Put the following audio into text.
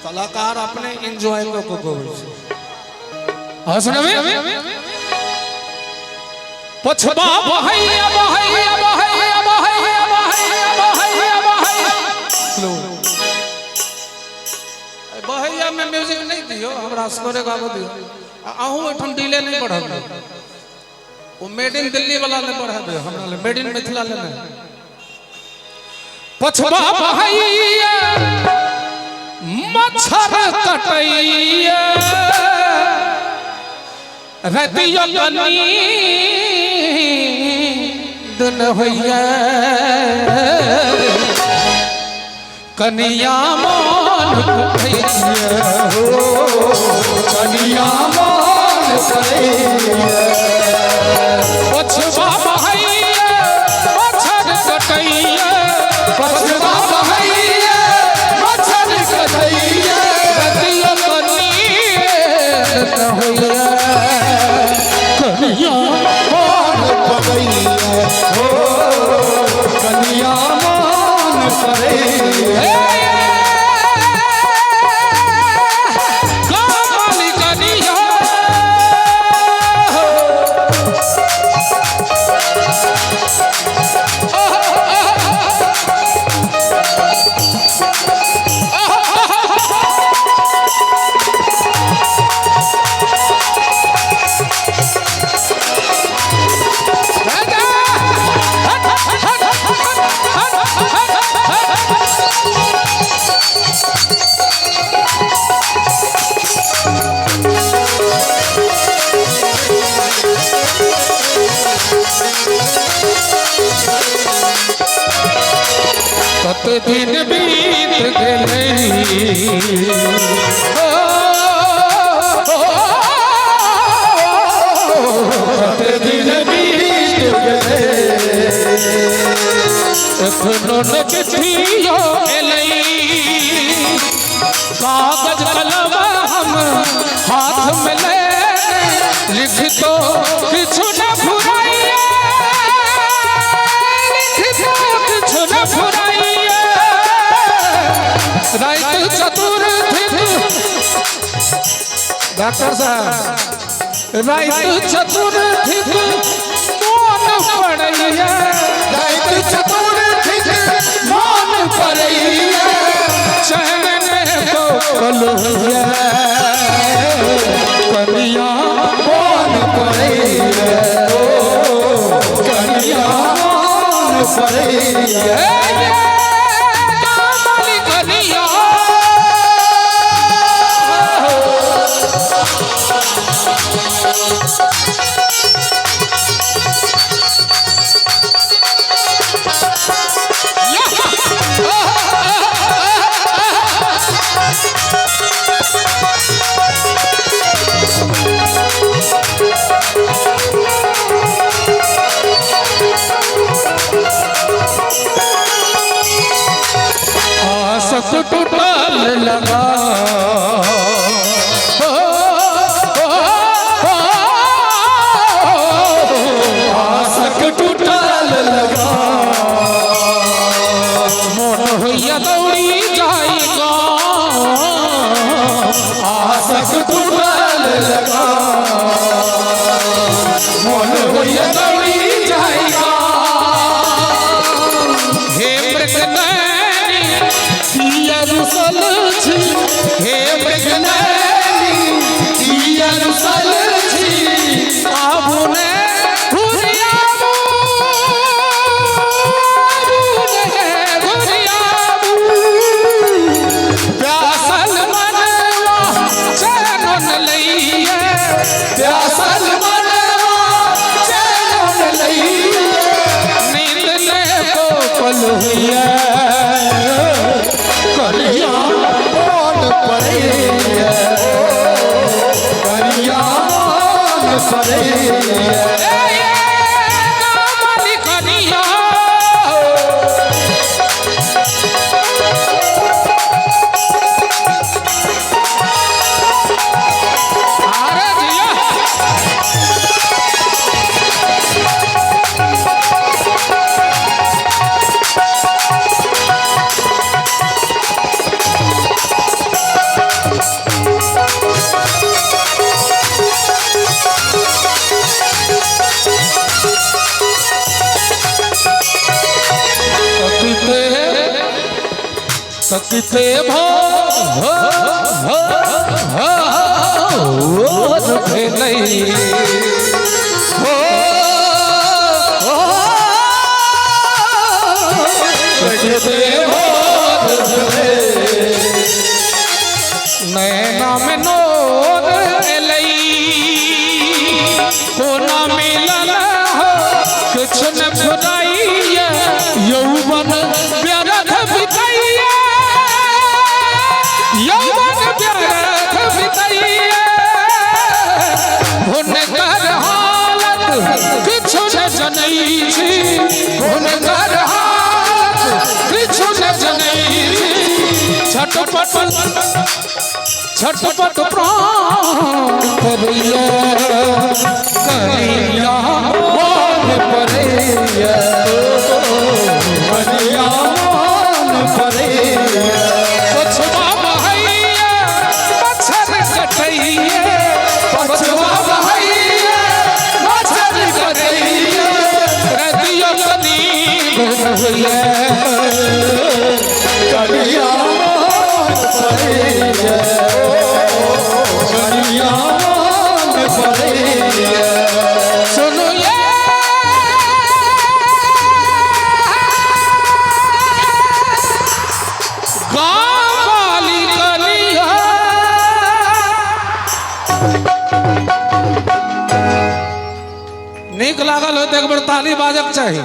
कलाकार अपने एंजॉय कऽ कऽ गबै छै। हाँ, सुनबे पछबा बहैया बहैया बहैया बहैया बहैया बहैया बहैया। स्लो। बहैया में म्यूजिक नहीं दियो, हमरा स्कोरे गाबो दियो। आ अहूँ ओहिठाम डिले नहीं बढ़ब। ओ मेड इन दिल्ली वाला ले बढ़ा दियो, हमरा ले मेड इन मिथिला ले नहीं। पछबा बहैया मच्छर कटैया रतियो कनी दिन होइया कनिया मान करैया हो कनिया मान करैया। पछबा बहैया मच्छर कटैया पछबा बहैया मच्छर कटैया रतियो कनी दिन होइया कनिया मान करैया हो कनिया मान करैया। कत दिन बीत गेलै कत दिन बीत गेलै एखनो न चिट्ठियो एलै कागज कलम हम हाथ में ले लिखतो किछु न फुराइया लिखतो किछु न फुराइया राति चतुर्थी डॉक्टर साहब राति चतुर्थी मोन पड़ैया राति चतुर्थी मोन पड़ैया चैन को कलुया कनिया मोन पड़ैया ओ कनिया मोन पड़ैया। कनिया आसक टूटल लगा आसक टूटल लगा मोन मन होइया दौड़ी जाई गाँव। आसक टूटल लगा मन होइया दौड़ी जाई गाँव। हे मृगनैनी किया रुसल छी, हे मृगनैनी किया रुसल छी, आबू ने घुरि आबू, आबू ने घुरि आबू। प्यासल मनवा चैन न लइए, प्यासल मनवा चैन न लइए, नींद ने को पल हुइए। करिया मन पड़ैया, करिया मन पड़ैया। तकिते भो हो हो हो भेलै हो हो तकिते भोर भेलै, नैना में नोर एलै, कोना मिलन हो किछु न फुराइए, यौवन व्यर्थ बितैया, यौवन व्यर्थ बितैया। हुनकर हालत किछु न जनै छी, हुनकर हालत किछु न जनै छी। छटपट छटपट प्राण करैया, करिया मन पड़ैया, करिया मन पड़ैया। पछुआ बहैया मच्छर कटैया, पछुआ बहैया मच्छर कटैया, रतियो कनी होइया। करिया मन पड़ैया, करिया मन पड़ैया। सुनो ये गाँव वाली कनिया, नीक लागल हो तो एक बेर ताली बाजक चाही।